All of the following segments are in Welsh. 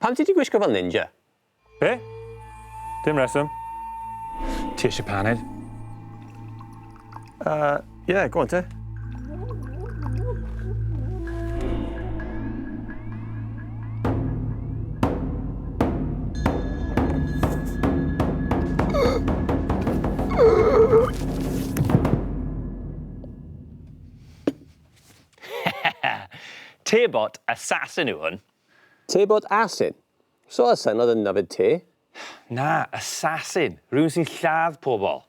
Pam ti 'di gwisgo fel ninja? Be? Dim reswm. Ti eisiau paned? Ie, go on te. Tebot assassin yw hwn. Tebot asin? So asen oedd yn yfed te? Na, assassin. Rhywun sy'n lladd pobl.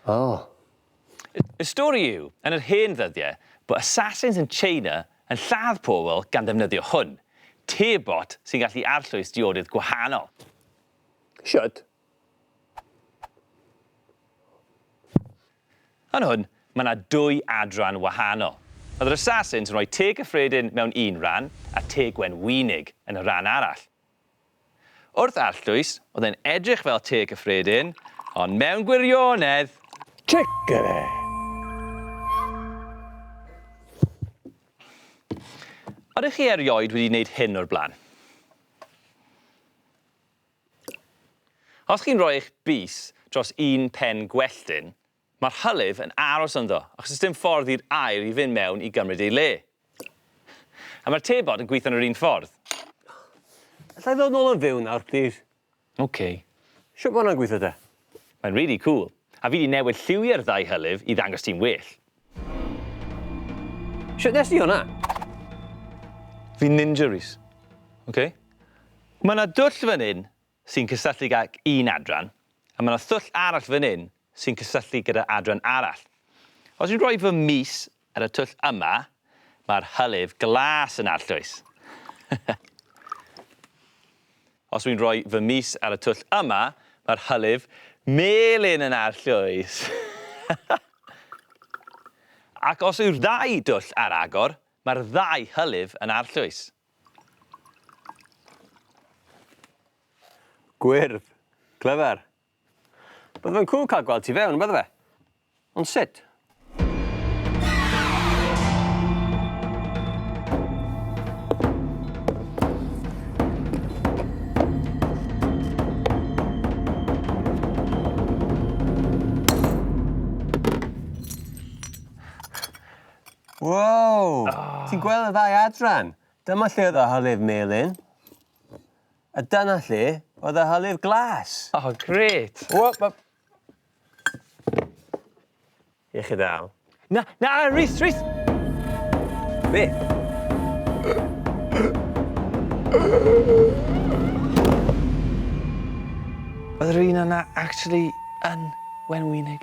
Oh. Y stori yw, yn yr hen ddyddiau, bod assassins yn China yn lladd pobl gan ddefnyddio hwn. Tebot sy'n gallu arllwys diodydd gwahanol. Shwt? Yn hwn, mae 'na dwy adran wahanol. Oedd yr Assassins yn rhoi te gyffredin mewn un ran a te gwenwynig yn y rhan arall. Wrth arllwys, oedd e'n edrych fel te cyffredin, ond mewn gwirionedd... Chickadee! Ydych chi erioed wedi wneud hyn o'r blaen? Os chi'n rhoi eich bys dros un pen gwelltyn, mae'r hylif yn aros ynddo, achos does dim ffordd i'r aer i fynd mewn i gymryd ei le. A mae'r tebot yn gweithio yn yr un ffordd. Alla i ddod nôl yn fyw nawr, plîs? Ok. Shwt ma' hwnna'n gweithio te? Mae'n rili cŵl. A fi 'di newid lliwiau'r ddau hylif i ddangos ti'n well. Shwt nes di hwnna? Fi'n ninja, Rhys. Ok? Mae 'na dwll fan hyn sy'n cysylltu gydag un adran, a mae 'na thwll arall fan hyn sy'n cysylltu gyda adran arall. Os dwi'n rhoi fy mys ar y twll yma, mae'r hylif glas yn arllwys. Os dwi'n rhoi fy mys ar y twll yma, mae'r hylif melyn yn arllwys. Ac os yw'r ddau dwll ar agor, mae'r ddau hylif yn arllwys. Gwyrdd. Clyfar. Bydde fe'n cŵl cael gweld tu fewn, bydde fe? Ond sut? Wow! Oh. Ti'n gweld y ddau adran? Dyma lle oedd y hylif melyn. A dyna lle oedd y hylif glas. Oh, grêt! Wop, wop. Iechyd da. Na, na, Rhys, Rhys! Be? Oedd yr un yna actually yn wenwynig.